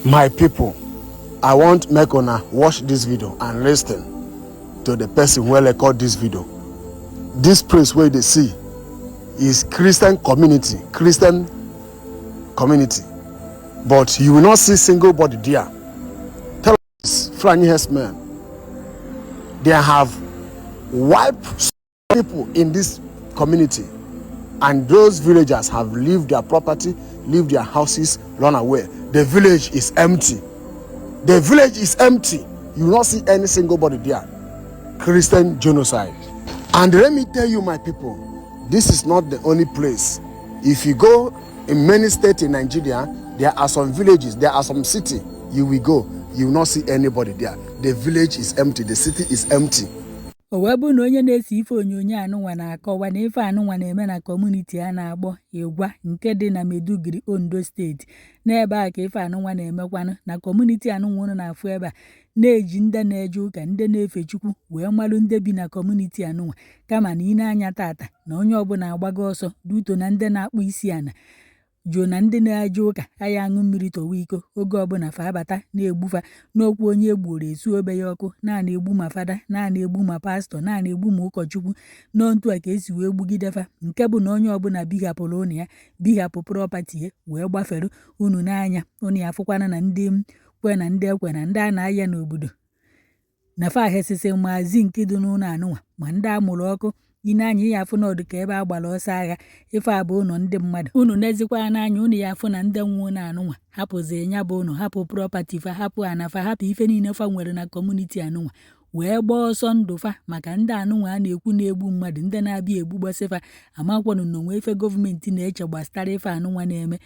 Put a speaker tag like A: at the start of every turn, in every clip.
A: My people, I want make una watch this video and listen to the person wey record this video. This place wey you dey see is Christian community, Christian community, but you will not see single body there. Tell us, Fulani herdsmen, they have wiped people in this community, and those villagers have leave their property, leave their houses, run away. The village is empty. The village is empty. You will not see any single body there. Christian genocide. And let me tell you, my people, this is not the only place. If you go in many states in Nigeria, there are some villages, there are some city you will go, you will not see anybody there. The village is empty, the city is empty.
B: O wee bụrụ na onye na-ese ife onyonyo anụnwa na-akọwa na ife anụnwa na-eme na community a na-akpọ Ịgwa nke dị na Maiduguri, Ondo Steeti. N'ebe a ka ife anụnwa na-emekwanụ na community anụnwa unu na-afụ ebe a na-eji ndị na-eje ụka, ndị na-efe Chukwu wee malụ ndị bi na community anụnwa. Kama na ine anya tata na onye ọbụla agbago ọsọ duto na ndị na-akpụ isi ana jụụ na ndị na-eje ụka aya aṅụ mmiri tọwa iko. Oge ọbụla fa abata na-egbufa n'okwu onye egburu esu obe ya ọkụ, na egbu ma fada, na egbu ma pastọ, na egbu ma ụkọchukwu. N'otu a ka esi wee gbugide fa, nke bụ na onye ọbụla bihapụrụ ụnụ ya, bihapụ property ya wee gbafere. Unu n'anya unu ya afụkwana na ndị kwe na ndị ekwe na ndị a na-aya n'obodo na fa ahesịsị ma zinc dị n'ụlọ anụnwa ma ndị amụrụ ọkụ. Ine anya ya afụ n'ọdụ ka ebe a gbara ọsọ agha. Ife a bụ ụlọ ndị mmadụ. Unu nezikwa n'anya unu ya afụ na ndị nwe ụlọ anụnwa hapụzi ya bụ ụlọ, hapụ property fa, hapụ ana fa, hapụ ife niile fa nwere na community anụnwa wee gbaa ọsọ ndụ fa maka ndị anụnwa a na-ekwu na-egbu mmadụ, ndị na-abịa egbugbasị fa. Amakwanụ na onwe ife gọọmenti na-eche gbasara ife anụnwa na-eme.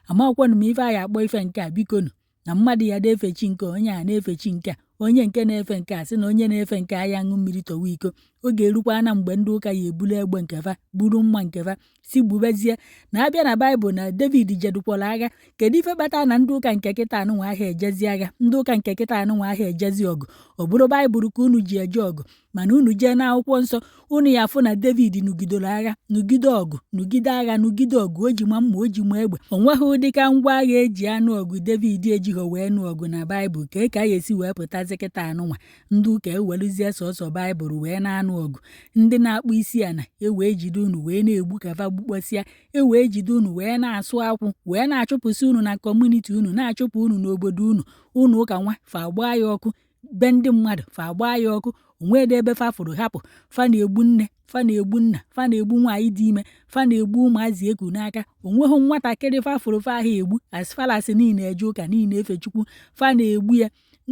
B: Amakwanụ m ife a ya akpọ ife nke a. Bikonu, na mmadụ ya na-efe chi nke onye a na-efe chi nke a, onye nke na-efe nke a sị na onye na-efe nke a ya aṅụ mmiri tọwa iko. Oge erukwana mgbe ndị ụka ya ebulu egbe nke fa, buru mma nke fa, si gbubezie. Na abịa na Baịbụl na David jedukwara agha. Kedu ife kpatara na ndị ụka nke kịta anụnwa ahịa ejezi agha, ndị ụka nke kịta anụnwa ahịa ejezi ọgụ? Ọ bụrụ Baịbụl ka unu ji eje ọgụ, mana unu jee n'akwụkwọ nsọ, unu ya afụ na David nụgidere agha, nụgide ọgụ, nụgide agha, nụgide ọgụ. O ji ma mma, o ji ma egbe. O nweghị ụdịka ngwa agha eji anụ ọgụ David ejighọ wee nụ ọgụ na Baịbụl. Ka a esi wee pụtazi kịta anụnwa ndị ụka eweluzie sọsọ Baịbụl wee na-anụ ọgụ, ndị na-akpụ isi ana ewee jide unu wee na-egbu ka fa gbukpọsịa, ewee jide unu wee na-asụ akwụ, wee na-achụpụsị unu na community unu, na-achụpụ unu n'obodo unu? Unu ụka nwa fa gbaa ya ọkụ, be ndị mmadụ fa gbaa ya ọkụ, onwedị ebe fa fụrụ hapụ. Fa na-egbu nne, fa na-egbu nna, fa na-egbu nwaanyị dị ime, fa na-egbu ụmụazị eku n'aka. Onweghị nwatakịrị fa fụrụ fa ahụ egbu. As far as niile eje ụka, niile efe Chukwu, fa na-egbu ya.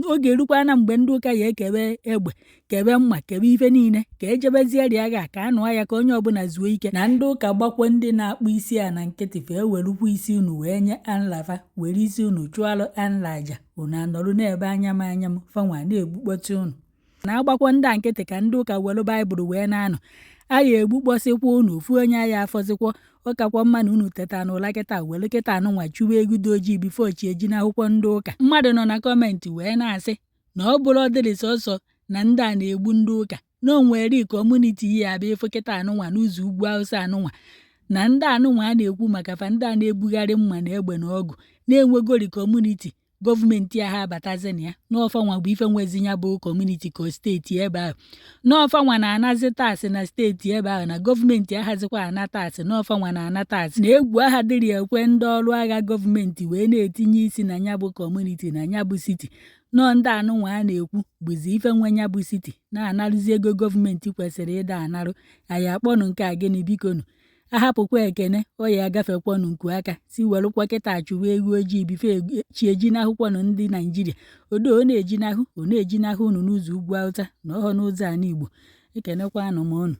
B: Oge erukwana mgbe ndị ụka ya ekebe egbe, kebe mma, kebe ife niile ka ejebezie ri agha, ka a nụọ ya, ka onye ọbụla zuo ike. Na ndị ụka gbakwo ndị na-akpụ isi a na nkịtị, fa ewerukwa isi unu wee nye anlafa, were isi unu chụọrọ anla aja. Unu anọrụ n'ebe anya m anya m, fanwa na-egbukpọtị unu. Na-agbakwo ndị a nkịtị ka ndị ụka were Baịbụl wee na-anọ aya egbukpọsịkwa unu, ofu onye aya afọzikwa. Ọ kakwa mma na unu teta n'ụla kịta, were kịta anụnwa chụwa ego dị ojii before chi eji n'akwụkwọ. Ndị ụka mmadụ nọ na comment wee na-asị na ọ bụrụ ọdịrị sọsọ na ndị a na-egbu ndị ụka, na o nwere community ya abịa ịfụ kịta anụnwa n'ụzọ ugwu Awụsa anụnwa na ndị anụnwa a na-ekwu maka fa, ndị a na-ebugharị mma na egbe na ọgụ na-enwegori community gọọmenti agha abatazi na ya n'ọfanwa bụ ife nwezi ya bụ community ka steeti ebe ahụ, n'ọfanwa na-anazi tax na steeti ebe ahụ, na gọọmenti aghazikwa ana tax, n'ọfanwa na-ana tax. Na egwu agha dịrị ekwe ndị ọrụ agha gọọmenti wee na-etinye isi na ya bụ community, na ya bụ city nọọ. Ndị anụnwa a na-ekwu bụzi ife nwe ya bụ city na-anarụzi ego gọọmenti kwesịrị ịda anarụ. Anyị akpọnụ nke a gịnị? Bikonu, ahapụkwa ekene ọ ya agafekwanụ nku aka si welụkwa kịta chụwa ewu ojii before chi ejinahụkwanụ. Ndị Naijiria odo ọ na-ejinahụ, ọ na-ejinahụ unu n'ụzọ ugwu Awụsa na ọhọ n'ụzọ ala Igbo. Ekenekwanụ m unu.